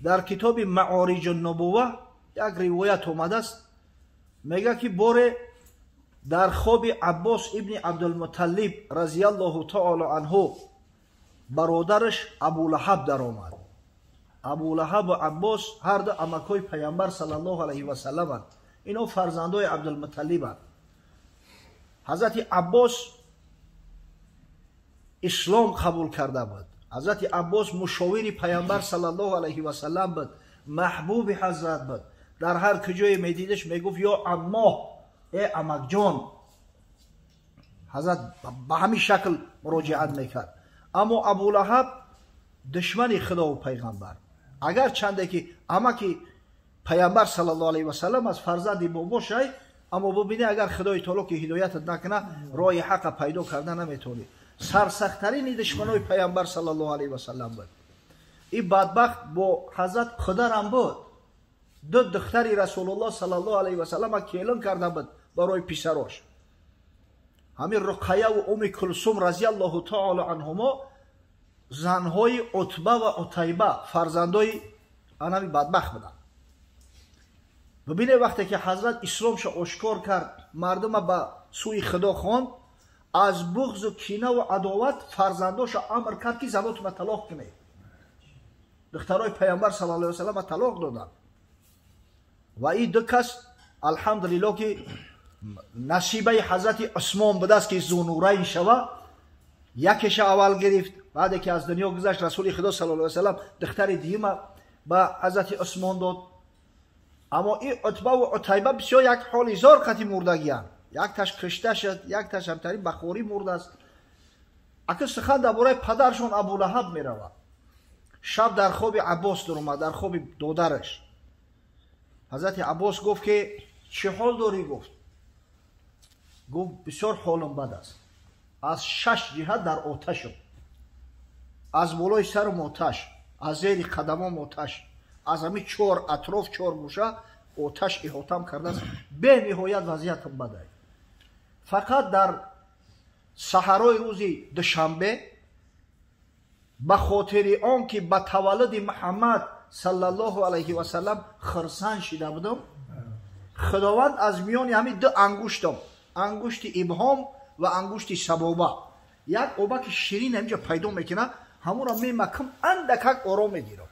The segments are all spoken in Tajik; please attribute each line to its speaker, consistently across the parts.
Speaker 1: Дар китоби Маориҷ ан-нубувва як ривоят омадааст, мегӯяд ки боре дар хоби Аббос ибни Абдулмуталлиб разияллоҳу таоло анҳу бародараш Абулаҳаб даромад. Абулаҳаб ва Аббос ҳар ду амакҳои Паямбар саллаллоҳу алайҳи васалламанд. Ино фарзандои Абдулмуталлибанд. Ҳазрати Аббос ислом қабул карда буд. Ҳазрати Аббос мушовири Паямбар саллаллоҳу алайҳи васаллам буд, маҳбуби ҳазрат буд. Дар ҳар куҷое медидаш, мегуфт: «Ё аммо, э амакҷон». Ҳазрат ба ҳамин шакл муроҷиат мекард. Аммо Абулаҳаб душмани Худову Пайғамбар, агар чанде ки амаки Паямбар саллаллоҳу алайҳи васаллам аз фарзанди бобошай, аммо бубинӣ, агар Худои таоло ки ҳидоятат накуна, роҳи ҳақа пайдо карда наметавонӣ. Сарсахттарини душманои Паямбар саллаллоҳу алайҳи васаллам буд. Ин бадбахт бо ҳазрат қударам буд. Ду духтари Расулуллоҳ саллаллоҳу алайҳи васаллама келин карда буд барои писарош. Ҳамин Руқая ва Уми Кулсум разияллоҳу таоло анҳумо занҳои Утба ва Утайба, фарзандои анами бадбахт буданд. Бибинед, вақте ки ҳазрат исломшо ошкор кард, мардума ба сӯи Худо хонд, аз буғзу кинаву адоват фарзандошо амр кард, ки занотона талоқ кунед. Духтарои Паямбар саллаллоҳу алайҳи васаллама талоқ доданд. Ва ин ду кас, алҳамдулилло, ки насибаи ҳазрати Усмон будааст, ки Зунурайн шава, якеша аввал гирифт. Баъде ки аз дунё гузашт, Расули Худо саллаллоҳу алайҳи васаллам духтари дуюма ба ҳазрати Усмон дод. Аммо ин Утбаву Утайба бисёр як ҳоли зор қати мурдагиянд. Якташ кушта шуд, якташ ҳамтари ба хорӣ мурдааст. Ака, сухан дар бораи падаршон Абулаҳаб меравад. Шаб дар хоби Аббос дуромад, дар хоби додараш. Ҳазрати Аббос гуфт, ки чӣ ҳол дорӣ? Гуфт. Гуфт: «Бисёр ҳолам бад аст, аз шаш ҷиҳат дар оташам: аз болои сарам оташ, аз зери қадамом оташ, аз ҳамин чор атроф, чор гӯша оташ иҳотам кардааст. Бениҳоят вазъиятам бад аст. Фақат дар саҳарои рӯзи душанбе, ба хотири он ки ба таваллуди Муҳаммад саллаллоҳу алайҳи васаллам хирсан шида будам, Худованд аз миёни ҳамин ду ангуштам, ангушти ибҳом ва ангушти сабоба, як обаки ширин ҳаминҷо пайдо мекунад. Ҳамонро мемакам, андакак ором мегирам».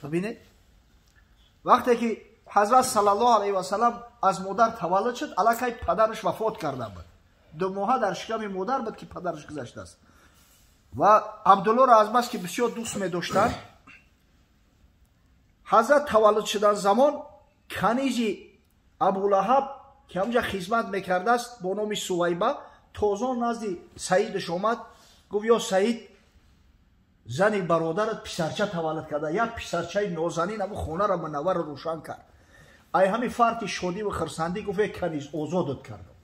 Speaker 1: Бибинед, вақте ки ҳазрат саллаллоҳу алайҳи васаллам аз модар таваллуд шуд, аллакай падараш вафот карда буд. 2 моҳа дар шиками модар буд, ки падараш гузаштааст. Ва Абдуллоро азбаски бисёр дӯст медоштанд, ҳазрат таваллуд шудан замон канизи Абулаҳаб, ки ҳамҷа хизмат мекардааст, бо номи Сувайба, тозон назди саидаш омад, гуфт: «Ё саид, зани бародарат писарча таваллуд карда, як писарчаи нозанин, ҳамун хонаро мунаввару рӯшан кард». Ай ҳамин фарти шодиву хирсандӣ гуфт: «Э каниз, озодат кардам».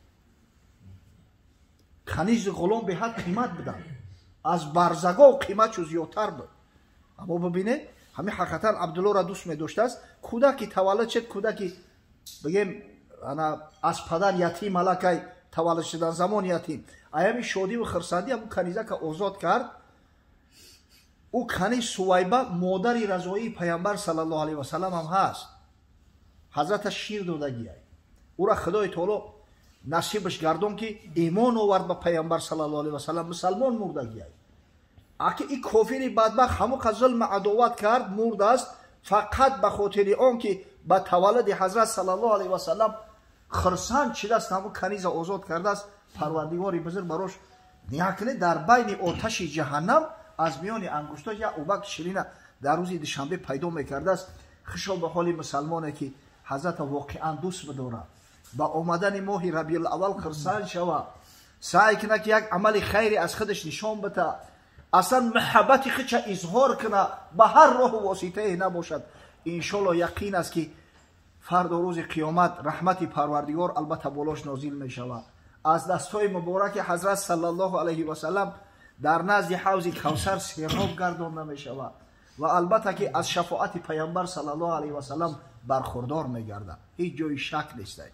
Speaker 1: Канизи ғулом беҳад қимат буданд, аз барзагов қиматшу зиёдтар буд. Аммо бибинед, ҳамин ҳақиқатан Абдуллоро дӯст медоштааст. Кӯдаки таваллуд шуд, кӯдаки, бигем, ана аз падар ятим, аллакай таваллуд шудан замон ятим. Ай ҳамин шодиву хирсандӣ ҳамун канизака озод кард. Ӯ каниз Сувайба модари разоии Паямбар саллаллоҳу алайҳи васаллам ҳам ҳаст, ҳазраташ шир додагиай. Ӯра Худои таоло насибаш гардон, ки имон овард ба Паямбар саллаллоҳу алайҳи васаллам, мусалмон мурдагиай. Аки и кофири бадбахт ҳамоқа зулм адоват кард, мурдааст. Фақат ба хотири он ки ба таваллуди ҳазрат саллаллоҳу алайҳи васаллам хирсанд шидааст, ҳамун каниза озод кардааст. Парвардигори бузург барош ниякунед, дар байни оташи ҷаҳаннам аз миёни ангуштош як обак ширина дар рӯзи душанбе пайдо мекардааст. Хушо ба ҳоли мусалмоне, ки ҳазрата воқеан дӯст бидорад, ба омадани моҳи Рабиулаввал хирсанд шава, саъй кунад, ки як амали хайре аз худаш нишон бита, аслан муҳаббати худша изҳор куна, ба ҳар роҳу воситае набошад. Иншолло, яқин аст, ки фардо, рӯзи қиёмат, раҳмати Парвардигор албатта болош нозил мешавад. Аз дастҳои мубораки ҳазрат саллаллоҳу алайҳи васаллам дар назди ҳавзи Кавсар сероб гардонда мешавад ва албатта ки аз шафоати Паямбар саллаллоҳу алайҳи васаллам бархурдор мегардад. Ҳеҷ ҷои шак нестай.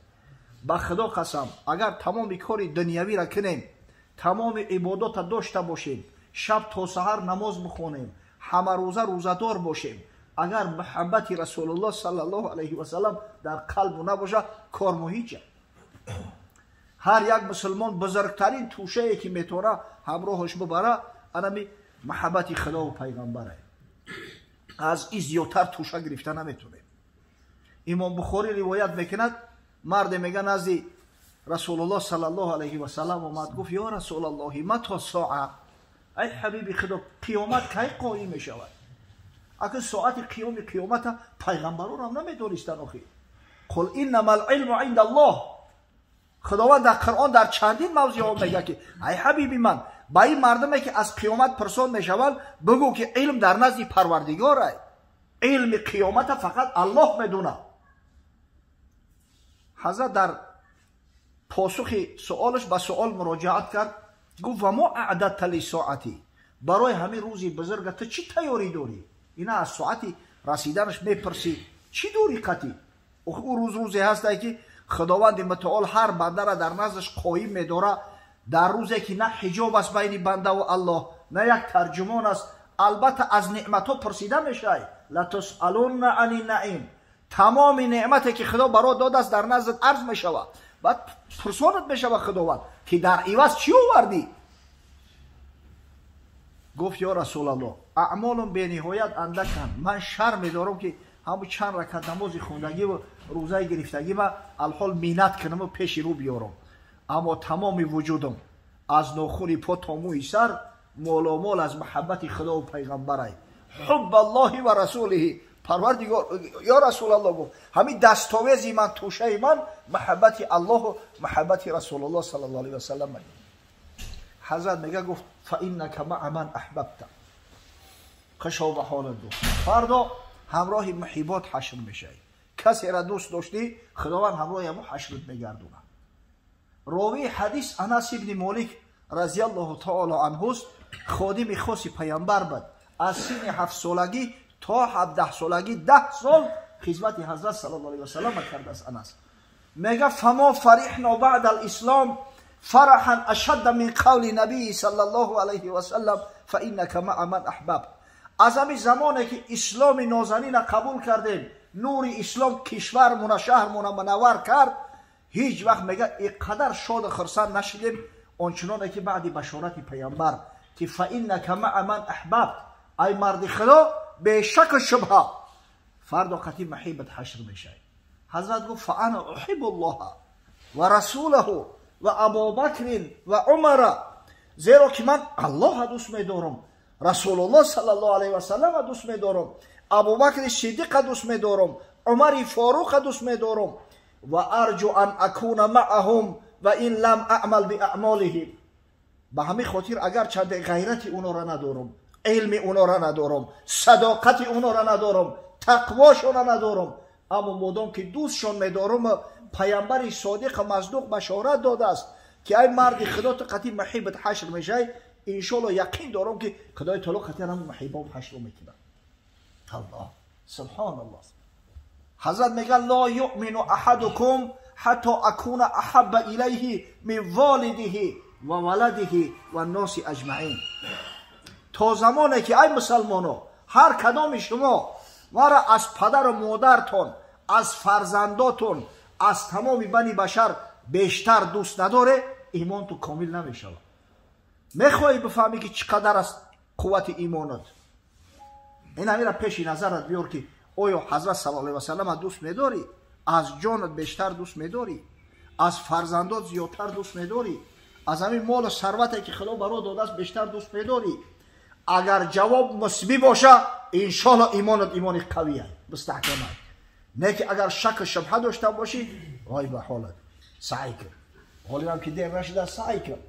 Speaker 1: Ба Худо қасам, агар тамоми кори дунявиро кунем, тамоми ибодота дошта бошем, шаб то саҳар намоз бихонем, ҳамарӯза рӯзадор бошем, Агар муҳаббати Расулуллоҳ саллаллоҳу алайҳи васаллам дар қалбу набошад, кор муҳиҷа. Ҳар як мусулмон бузургтарин тӯшае ки метавона ҳамроҳаш бибара, анами муҳаббати Худову пайғамбаре. Аз ин зиёдтар тӯша гирифта наметонем. Имом Бухорӣ ривоят мекунад, марде мега назди Расулуллоҳ саллаллоҳу алайҳи васаллам омад, гуфт: ё Расулаллоҳи, мата соа, ай ҳабиби Худо, қиёмат кай қоим мешавад? Акн соати қиёми қиёмата пайғамбаронам намедонистанд охи. Қул иннама алилму инда Аллоҳ. Худованд дар Қуръон дар чандин мавзеъҳо мегӯяд ки ай ҳабиби ман, ба ин мардуме ки аз қиёмат пурсон мешаванд, бигӯ ки илм дар назди Парвардигор ай. Илми қиёмата фақат Аллоҳ медонад. Ҳазрат дар посухи суолаш ба суол муроҷиат кард, гуфт: ва мо аъдадта лисоати, барои ҳамин рӯзи бузурга ту чӣ тайёрӣ дорӣ? Ина аз соати расиданаш мепурсӣ, чӣ дорӣ қатӣ? Ӯ рӯз рӯзе ҳастае ки Худованди мутаол ҳар бандара дар наздаш қоим медорад, дар рӯзе ки на ҳиҷоб аст байни бандаву Аллоҳ, на як тарҷумон аст. Албатта аз неъматҳо пурсида мешавад. Латусалунна ани наим, тамоми неъмате ки Худо барот додааст дар наздат арз мешавад. Баъд пурсонат мешавад Худованд ки дар иваз чӣ овардӣ? Гуфт: ё Расулаллоҳ, аъмолум бениҳоят андаканд. Ман шарм медорам ки ҳамун чанд ракат намози хондагиву рӯзаи гирифтагима алҳол миннат кунаму пеши рӯ биёрам. Аммо тамоми вуҷудам аз нохуни по то мӯи сар моломол аз муҳаббати Худову пайғамбарай. Ҳубб Аллоҳи ва расулиҳи. Парвардигор, ё Расулаллоҳ, гуфт, ҳамин дастовези ман, тӯшаи ман муҳаббати Аллоҳу муҳаббати Расулуллоҳ саллаллоҳу алайҳи васаллам. Ҳазрат мега, гуфт: фаиннака маа ман аҳбабта. Хушо ба ҳолат, гуфт, фардо ҳамроҳи муҳиббот ҳашр мешавӣ. Касеро дӯст доштӣ, Худованд ҳамроҳи ҳамон ҳашрат мегардонад. Ровии ҳадис Анас ибни Молик разияллоҳу таоло анҳуст, ходими хоси пайғамбар буд. Аз синни 7 солагӣ то 17 солагӣ 10 сол хизмати ҳазрат саллаллоҳу алайҳи васаллам кардааст. Анас мега: фамо фариҳно баъда алислом фараҳан ашадда мин қавли набии саллаллоҳу алайҳи васаллам фаиннака маа ман аҳбабт. Аз ҳамин замоне ки исломи нозанина қабул кардем, нури ислом кишвармуна, шаҳрмуна мунаввар кард, ҳеҷ вақт, мега, иқадар шоду хурсанд нашидем, ончуноне ки баъди башорати пайғамбар ки фаиннака маа ман аҳбабт, ай марди Худо, бешаку шубҳа фардо қати муҳиббат ҳашр мешавӣ. Ҳазрат гуфт: фаана уҳиббу Аллоҳа ва расулаҳу ва Абубакрин ва Умара. Зеро ки ман Аллоҳа дӯст медорам, Расулуллоҳ саллаллоҳу алайҳи васаллама дӯст медорам, Абубакри Сиддиқа дӯст медорам, Умари Форуқа дӯст медорам. Ва арҷу ан акуна маъаҳум ва ин лам аъмал биаъмолиҳим. Ба ҳамин хотир агар чанде ғайрати унора надорам, илми унора надорам, садоқати унора надорам, тақвошона надорам, аммо модом ки дӯстшон медорам, пайғамбари содиқу масдуқ башорат додааст ки ай марди Худо, ту қати муҳиббат ҳашр мешавӣ, иншоалло яқин дорам ки Худои таоло қати ҳам муҳиббом ҳашр мекунад. Аллоҳ, субҳоналлоҳ. Ҳазрат мегӯяд: ло юъмину аҳадукум ҳатто акуна аҳабба илайҳи мин волидиҳи ва валадиҳи ва носи аҷмаин. То замоне ки, ай мусалмоно, ҳар кадоми шумо маро аз падару модартон, аз фарзандотон, аз тамоми бани башар бештар дӯст надоре, имонту комил намешавад. Мехоҳӣ бифаҳмӣ ки чӣ қадар аст қуввати имонат? Ин ҳамира пеши назарат биёр ки оё ҳазрат саллаллоҳу алайҳи васаллама дӯст медорӣ? Аз ҷонат бештар дӯст медорӣ? Аз фарзандот зиёдтар дӯст медорӣ? Аз ҳамин молу сарвате ки Худо баро додааст бештар дӯст медорӣ? Агар ҷавоб мусбӣ боша, иншоалло имонат имони қавия, мустаҳкама. Не ки агар шаку шубҳа дошта бошӣ, вой ба ҳолат. Саъй кун, ҳолиам ки дер нашуда, саъй кун.